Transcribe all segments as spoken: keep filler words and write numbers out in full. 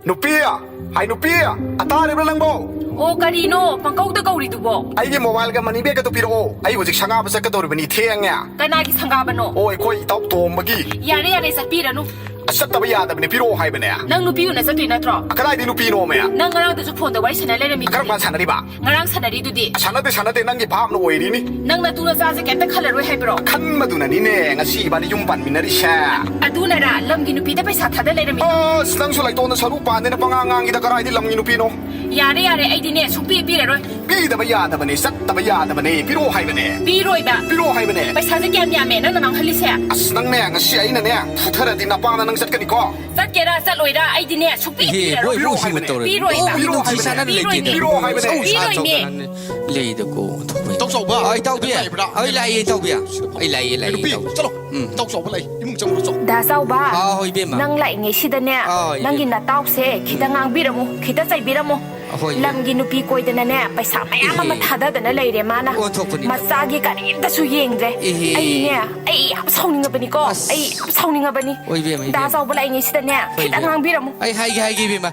ꯅꯨꯄꯤ! ꯍꯥꯏ, ꯅꯨꯄꯤ! ꯑꯇꯥꯔꯤꯕ꯭ꯔꯥ ꯅꯪꯕꯣ? ꯑꯣ, ꯀꯔꯤꯅꯣ ꯄꯪꯀꯧꯗ ꯀꯧꯔꯤꯗꯨꯕꯣ? ꯑꯩꯒꯤ ꯃꯣꯕꯥꯏꯜꯒ ꯃꯅꯤ ꯕꯦꯒꯀꯗꯣ ꯄꯤꯔꯛꯑꯣ, ꯑꯩ ꯍꯧꯖꯤꯛ ꯁꯪꯒꯥꯕ ꯆꯠꯀꯗꯧꯔꯤꯕꯅꯤ, ꯊꯦꯡꯉꯦ꯫ ꯀꯅꯥꯒꯤ ꯁꯪꯒꯥꯕꯅꯣ? ꯑꯣ, ꯑꯩꯈꯣꯏ ꯏꯇꯥꯎ ꯇꯣꯝꯕꯒꯤ꯫ ꯌꯥꯔꯦ, ꯌꯥꯔꯦ, ꯆꯠꯄꯤꯔꯅꯨ꯫ ꯑꯁ, ꯆꯠꯇꯕ ꯌꯥꯗꯕꯅꯦ, ꯄꯤꯔꯛꯑꯣ ꯍꯥꯏꯕꯅꯦ꯫ ꯅꯪ ꯅꯨꯄꯤ ꯎꯅ ꯆꯠꯇꯣꯏ ꯅꯠꯇ꯭ꯔꯣ? ꯑ, ꯀꯗꯥꯏꯗꯩ ꯅꯨꯄꯤꯅꯣꯃꯦ? ꯅꯪ ꯉꯔꯥꯡꯗꯁꯨ ꯐꯣꯟꯗ ꯋꯥꯔꯤ ꯁꯥꯟꯅ ꯂꯩꯔꯝꯃꯤꯗꯨꯗꯤ꯫ ꯀꯔꯝ ꯀꯥꯟ ꯁꯥꯟꯅꯔꯤꯕ? ꯉꯔꯥꯡ ꯁꯥꯟꯅꯔꯤꯗꯨꯗꯤ꯫ ꯁꯥꯟꯅꯗꯦ, ꯁꯥꯟꯅꯗꯦ, ꯅꯪꯒꯤ ꯚꯥꯞꯅ ꯑꯣꯏꯔꯤꯅꯤ꯫ ꯅꯪ ꯅꯇꯨ ꯅꯆꯥꯁꯦ ꯀꯩꯝꯇ ꯈꯜꯂꯔꯣꯏ ꯍꯥꯏꯕ꯭ꯔꯣ? ꯈꯟꯕꯗꯨꯅꯅꯤꯅꯦ ꯉꯁꯤ ꯏꯕꯥꯅꯤ ꯌꯨꯝ ꯄꯥꯟꯃꯤꯟꯅꯔꯤꯁꯦ꯫ ꯑꯗꯨꯅꯔꯥ ꯂꯝꯒꯤ ꯅꯨꯄꯤꯗ ꯄꯩꯁꯥ ꯊꯥꯗ ꯂꯩꯔꯝꯃꯤ? ꯑꯁ, ꯅꯪꯁꯨ ꯂꯩꯇꯣꯟꯗ ꯁꯔꯨ ꯄꯥꯟꯗꯦꯅ ꯄꯉꯥꯡ ꯉꯥꯡꯉꯤꯗ, ꯀꯗꯥꯏꯗꯩ ꯂꯝꯒꯤ ꯅꯨꯄꯤꯅꯣ? ꯌꯥꯔꯦ, ꯌꯥꯔꯦ, ꯑꯩꯗꯤꯅꯦ ꯁꯨꯡꯄꯤ ꯄꯤꯔꯔꯣꯏ꯫ ꯄꯤꯗꯕ ꯌꯥꯗꯕꯅꯦ, ꯆꯠꯇꯕ ꯌꯥꯗꯕꯅꯦ, ꯄꯤꯔꯛꯑꯣ ꯍꯥꯏꯕꯅꯦ꯫ ꯄꯤꯔꯣꯏꯕ꯫ ꯄꯤꯔꯛꯑꯣ ꯍꯥꯏꯕꯅꯦ꯫ ꯄꯩꯁꯥꯁꯦ ꯀꯌꯥꯝ ꯌꯥꯝꯃꯦ ꯅꯪꯅ ꯉꯥꯡꯍꯜꯂꯤꯁꯦ? ꯑꯁ, ꯅꯪꯅꯦ ꯉꯁꯤ ꯑꯩꯅꯅꯦ ꯐꯨꯊꯔꯗꯤ ꯅꯄꯥꯝꯗ ꯅꯪ ꯆꯠꯀꯅꯤꯀꯣ꯫ ꯆꯠꯀꯦꯔꯥ ꯆꯠꯂꯣꯏꯔꯥ ꯑꯩꯗꯤꯅꯦ ꯁꯨꯡꯄꯤ ꯏꯍꯦ, ꯄꯤꯔꯔꯣꯏ꯫ ꯃꯣꯏ ꯄꯤꯔꯛꯑꯣ ꯃꯣꯏꯁꯤꯡꯅ ꯍꯥꯏꯕꯅꯦ꯫ ꯇꯧꯔꯦ꯫ ꯄꯤꯔꯣꯏꯕ꯫ ꯃꯤ ꯅꯨꯡꯁꯤ ꯄꯤꯔꯣꯏꯕ꯫ ꯆꯥꯟꯅꯅ ꯂꯩꯇꯦꯗ꯫ ꯄꯤꯔꯣꯏꯕ꯫ ꯄꯤꯔꯣꯏ ꯍꯥꯏꯕꯅꯦ꯫ ꯁꯧ ꯁꯥ ꯄꯤꯔꯣꯏꯃꯤ꯫ ꯁꯧꯗꯅ ꯂꯩꯗꯀꯣ, ꯑꯣꯟꯊꯣꯛꯄ ꯌꯥꯏ꯫ ꯏꯇꯥꯎ ꯆꯥꯎꯕ꯫ ꯑ, ꯏꯇꯥꯎꯕꯤ꯫ ꯂꯩꯕ꯭ꯔꯥ? ꯑꯩ ꯂꯥꯛꯏ, ꯏꯇꯥꯎꯕꯤ꯫ ꯑꯩ ꯂꯥꯛꯏ, ꯂꯥꯛꯏ, ꯅꯨꯄꯤ, ꯏꯇꯥꯎꯕꯤ꯫ ꯆꯠꯂꯣ꯫ ꯎꯝ꯫ ꯏꯇꯥꯎ ꯆꯥꯎꯕ ꯂꯥꯛꯏ꯫ ꯏꯃꯨꯡ ꯆꯪꯉꯨꯔꯣ, ꯆꯣ꯫ ꯗꯥ ꯆꯥꯎꯕ꯫ ꯑꯥ, ꯍꯣꯏ, ꯏꯕꯦꯝꯃ꯫ ꯅꯪ ꯂꯥꯛꯏꯉꯩꯁꯤꯗꯅꯦ, ꯑꯥ, ꯍꯣꯏ, ꯅꯪꯒꯤ ꯏꯕꯦꯝꯃ꯫ ꯅꯇꯥꯎꯁꯦ ꯈꯤꯇ ꯎꯝ꯫ ꯉꯥꯡꯕꯤꯔꯝꯃꯨ, ꯈꯤꯇ ꯆꯩꯕꯤꯔꯝꯃꯨ꯫ ꯍꯣꯏ, ꯏꯕꯦꯝꯃ꯫ ꯂꯝꯒꯤ ꯅꯨꯄꯤ ꯀꯣꯏꯗꯅꯅꯦ, ꯄꯩꯁꯥ ꯃꯌꯥꯝ ꯑꯃ ꯏꯍꯦ꯫ ꯊꯥꯗꯗꯅ ꯂꯩꯔꯦ ꯃꯥꯅ꯫ ꯑꯣꯟꯊꯣꯛꯄꯅꯤꯗ꯫ ꯃꯆꯥꯒꯤ ꯀꯔꯤꯝꯇꯁꯨ ꯌꯦꯡꯗ꯭ꯔꯦ꯫ ꯏꯍꯦ꯫ ꯑꯩꯅꯦ, ꯑꯩ ꯌꯥꯝ ꯁꯥꯎꯅꯤꯡꯉꯕꯅꯤꯀꯣ꯫ ꯑꯁ꯫ ꯑꯩ ꯌꯥꯝ ꯁꯥꯎꯅꯤꯡꯉꯕꯅꯤ꯫ ꯍꯣꯏ, ꯏꯕꯦꯝꯃ, ꯗꯥ ꯏꯕꯦꯝꯃ꯫ ꯆꯥꯎꯕ ꯂꯥꯛꯏꯉꯩꯁꯤꯗꯅꯦ, ꯍꯣꯏ, ꯈꯤꯇ ꯏꯕꯦꯝꯃ꯫ ꯉꯥꯡꯕꯤꯔꯝꯃꯨ꯫ ꯑꯩ ꯍꯥꯏꯒꯦ, ꯍꯥꯏꯒꯦ, ꯏꯕꯦꯝꯃ꯫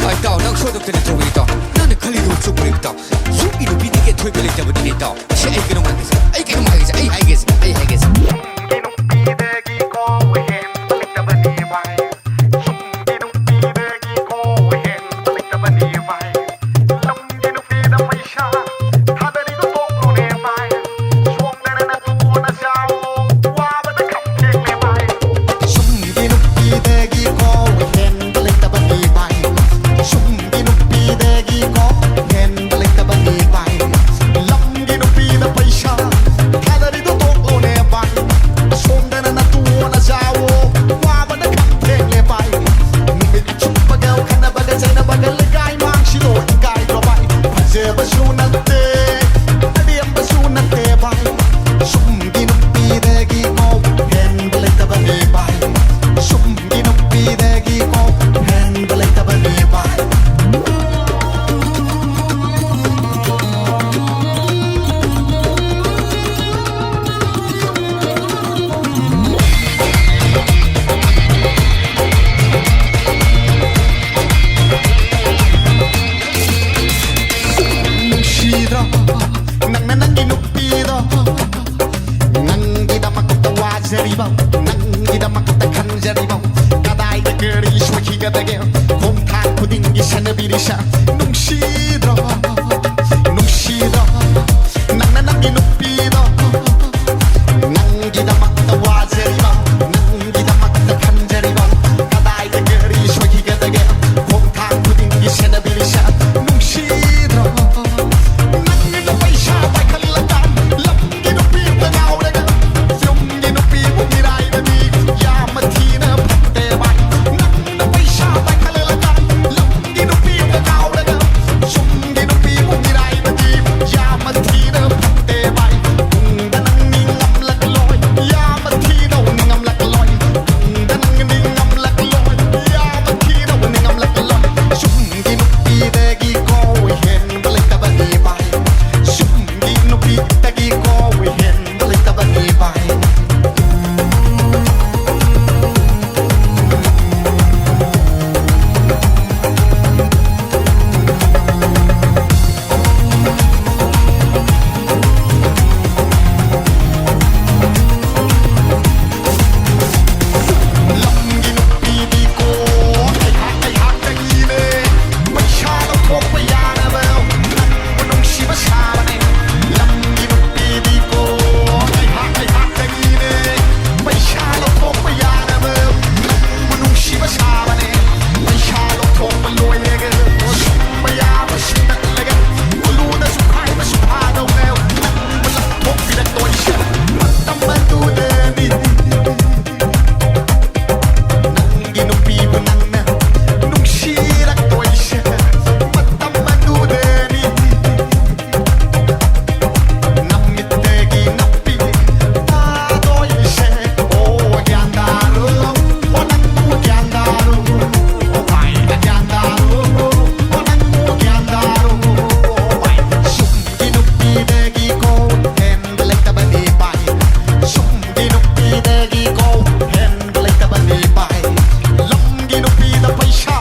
ꯑ, ꯏꯇꯥꯎ, ꯅꯪ ꯁꯣꯏꯗꯧꯇꯅ ꯇꯧꯕ, ꯏꯇꯥꯎ꯫ ꯅꯪꯅ ꯈꯜꯂꯤꯗꯨ ꯆꯨꯝꯕ꯭ꯔꯥ, ꯏꯇꯥꯎ? ꯌꯨꯝꯒꯤ ꯅꯨꯄꯤꯗꯒꯤ ꯊꯣꯏꯕ ꯂꯩꯇꯕꯅꯤꯅꯦ, ꯏꯇꯥꯎ꯫ ꯁꯤ ꯑꯩ ꯀꯩꯅꯣꯝ ꯍꯥꯏꯒꯦꯁꯦ, ꯑꯩ ꯀꯩꯅꯣꯝ ꯍꯥꯏꯒꯦꯁꯦ, ꯑꯩ ꯍꯥꯏꯒꯦꯁꯦ, ꯑꯩ ꯍꯥꯏꯒꯦꯁꯦ꯫ ꯌꯨꯝꯒꯤ ꯅꯨꯄꯤꯗꯒꯤ ꯀꯣ ꯍꯦꯟꯕ ꯂꯩꯇꯕꯅꯤ ꯚꯥꯏ꯫ ꯌꯨꯝꯒꯤ ꯅꯨꯄꯤꯗꯒꯤ ꯀꯣ ꯍꯦꯟꯕ ꯂꯩꯇꯕꯅꯤ ꯚꯥꯏ꯫ ꯂꯝꯒꯤ ꯅꯨꯄꯤꯗ ꯄꯩꯁꯥ ꯊꯥꯗꯔꯤꯗꯣ ꯇꯣꯛꯂꯣꯅꯦ ꯚꯥꯏ꯫ ꯁꯣꯝꯗꯅ ꯅꯇꯨꯅ ꯆꯥꯎ ꯋꯥꯕꯗ ꯈꯝ ꯊꯦꯡꯂꯦ ꯚꯥꯏ꯫ ꯌꯨꯝꯒꯤ ꯅꯨꯄꯤꯗꯒꯤ ꯀꯣ ꯍꯦꯟꯕ ꯂꯩꯇꯕꯅꯤ ꯚꯥꯏ꯫ ꯌꯨꯝꯒꯤ ꯅꯨꯄꯤꯗꯒꯤ ꯀꯣ ꯍꯦꯟꯕ ꯂꯩꯇꯕꯅꯤ ꯚꯥꯏ꯫ ꯂꯝꯒꯤ ꯅꯨꯄꯤꯗ ꯄꯩꯁꯥ ꯊꯥꯗꯔꯤꯗꯣ ꯇꯣꯛꯂꯣꯅꯦ ꯚꯥꯏ꯫ ꯑꯁꯣꯝꯗꯅ ꯅꯇꯨꯅ ꯆꯥꯎꯋꯣ ꯋꯥꯕꯅ ꯈꯝ ꯊꯦꯡꯂꯦ ꯚꯥꯏ꯫ ꯅꯨꯃꯤꯠ ꯆꯨꯞꯄꯒ ꯈꯠꯅꯕꯒ ꯆꯩꯅꯕꯒ ꯂꯩꯀꯥꯏ ꯃꯥꯡꯁꯤꯗꯣ ꯏꯀꯥꯏꯗ꯭ꯔꯣ ꯚꯥꯏ? ꯐꯖꯕꯁꯨ ꯅꯠꯇꯦ, ꯑꯔꯦꯝꯕꯁꯨ ꯅꯠꯇꯦ ꯚꯥꯏ꯫ ꯌꯨꯝꯒꯤ ꯅꯨꯄꯤꯗꯒꯤ ꯀꯣ ꯍꯦꯟꯕ ꯂꯩꯇꯕꯅꯤ ꯚꯥꯏ꯫ ꯌꯨꯝꯒꯤ ꯅꯨꯄꯤꯗꯒꯤ ꯀꯣ ꯀꯗꯒꯦ ꯈꯣꯡꯊꯥꯡ ꯈꯨꯗꯤꯡꯒꯤ ꯁꯦꯟꯅꯕꯤꯔꯤꯁꯦ ꯅꯨꯡꯁꯤꯗ꯭ꯔꯣ? ꯅꯨꯡꯁꯤꯗ꯭ꯔꯣ? ꯅꯪꯅ ꯅꯪꯒꯤ ꯅꯨꯄꯤꯗꯣ ꯅꯪꯒꯤꯗꯃꯛꯇ ꯋꯥꯖꯔꯤꯕ, ꯅꯪꯒꯤꯗꯃꯛꯇ ꯈꯟꯖꯔꯤꯕ, ꯀꯗꯥꯏꯗ ꯀꯔꯤ ꯁꯣꯏꯈꯤꯒꯗꯒꯦ? ꯈꯣꯡꯊꯥꯡ ꯈꯨꯗꯤꯡꯒꯤ ꯁꯦꯟꯅꯕꯤꯔꯤꯁꯦ ꯅꯨꯡꯁꯤꯗ꯭ꯔꯣ? ꯅꯪꯅ ꯄꯩꯁꯥ ꯄꯥꯏꯈꯠꯂꯀꯥꯟ ꯂꯝꯒꯤ ꯅꯨꯄꯤꯗ ꯉꯥꯎꯔꯒ ꯌꯨꯝꯒꯤ ꯅꯨꯄꯤꯕꯨ ꯃꯤꯔꯥꯏꯕꯗꯤ ꯌꯥꯝꯅ ꯊꯤꯅ ꯐꯠꯇꯦ ꯚꯥꯏ꯫ ꯅꯪꯅ ꯄꯩꯁꯥ ꯄꯥꯏꯈꯠꯂꯀꯥꯟ ꯂꯝꯒꯤ ꯅꯨꯄꯤꯗ ꯉꯥꯎꯔꯒ ꯌꯨꯝꯒꯤ ꯅꯨꯄꯤꯕꯨ ꯃꯤꯔꯥꯏꯕꯗꯤ ꯌꯥꯝꯅ ꯊꯤꯅ ꯐꯠꯇꯦ ꯚꯥꯏ꯫ ꯇꯨꯡꯗ ꯅꯪ ꯅꯤꯡꯉꯝꯂꯛꯂꯣꯏ, ꯌꯥꯝꯅ ꯊꯤꯅ ꯅꯤꯡꯉꯝꯂꯛꯂꯣꯏ꯫ ꯇꯨꯡꯗ ꯅꯪ ꯅꯤꯡꯉꯝꯂꯛꯂꯣꯏ, ꯌꯥꯝꯅ ꯊꯤꯅ ꯅꯤꯡꯉꯝꯂꯛꯂꯣꯏ꯫ ꯌꯨꯝꯒꯤ ꯅꯨꯄꯤꯗꯒꯤ ꯀꯣ ꯍꯦꯟꯕ ꯂꯩꯇꯕꯅꯤ ꯚꯥꯏ꯫ ꯌꯨꯝꯒꯤ ꯅꯨꯄꯤꯗꯒꯤ ꯀꯣ ꯍꯦꯟꯕ ꯂꯩꯇꯕꯅꯤ ꯚꯥꯏ꯫ ꯂꯝꯒꯤ ꯅꯨꯄꯤꯗꯤ ꯀꯣ ꯑꯩꯍꯥꯛ ꯑꯩꯍꯥꯛꯇꯒꯤꯅꯦ꯫ ꯄꯩꯁꯥ ꯂꯧꯊꯣꯛꯄ ꯌꯥꯅꯕ ꯅꯪꯕꯨ ꯅꯨꯡꯁꯤꯕ ꯁꯥꯕꯅꯦ꯫ ꯂꯝꯒꯤ ꯅꯨꯄꯤꯗꯤ ꯀꯣ ꯑꯩꯍꯥꯛ ꯑꯩꯍꯥꯛꯇꯒꯤꯅꯦ꯫ ꯄꯩꯁꯥ ꯂꯧꯊꯣꯛꯄ ꯌꯥꯅꯕ ꯅꯪꯕꯨ ꯅꯨꯡꯁꯤꯕ ꯁꯥꯕꯅꯦ꯫ ꯄꯩꯁꯥ ꯂꯧꯊꯣꯛꯄ ꯂꯣꯏꯔꯒ ꯁꯤꯡꯕ ꯌꯥꯕ ꯁꯤꯡꯒꯠꯂꯒ ꯎꯂꯨꯗ ꯁꯨꯈꯥꯏꯕꯁꯨ ꯐꯥꯗꯧꯅꯦ꯫ ꯅꯪꯕꯨ ꯂꯧꯊꯣꯛꯄꯤꯔꯛꯇꯣꯏꯁꯦ ꯃꯇꯝ ꯑꯗꯨꯗꯅꯤ꯫ ꯅꯪꯒꯤ ꯅꯨꯄꯤꯕꯨ ꯅꯪꯅ ꯅꯨꯡꯁꯤꯔꯛꯇꯣꯏꯁꯦ ꯃꯇꯝ ꯑꯗꯨꯗꯅꯤ꯫ ꯅꯃꯤꯠꯇꯒꯤ ꯅꯞꯄꯤ ꯇꯥꯗꯣꯏꯁꯦ꯫ ꯑꯣ ꯒ꯭ꯌꯥꯟ ꯇꯥꯔꯣ, ꯑꯣ ꯅꯪꯕꯨ ꯒ꯭ꯌꯥꯟ ꯇꯥꯔꯣ, ꯑꯣ ꯚꯥꯏ ꯒ꯭ꯌꯥꯟ ꯇꯥꯔꯣ, ꯑꯣ ꯅꯪꯕꯨ ꯒ꯭ꯌꯥꯟ ꯇꯥꯔꯣ, ꯑꯣ ꯚꯥꯏ꯫ ꯌꯨꯝꯒꯤ ꯅꯨꯄꯤꯗꯒꯤ ꯀꯣ ꯍꯦꯟꯕ ꯂꯩꯇꯕꯅꯤ ꯚꯥꯏ꯫ ꯌꯨꯝꯒꯤ ꯅꯨꯄꯤꯗꯒꯤ ꯀꯣ ꯍꯦꯟꯕ ꯂꯩꯇꯕꯅꯤ ꯚꯥꯏ꯫ ꯂꯝꯒꯤ ꯅꯨꯄꯤꯗ ꯄꯩꯁꯥ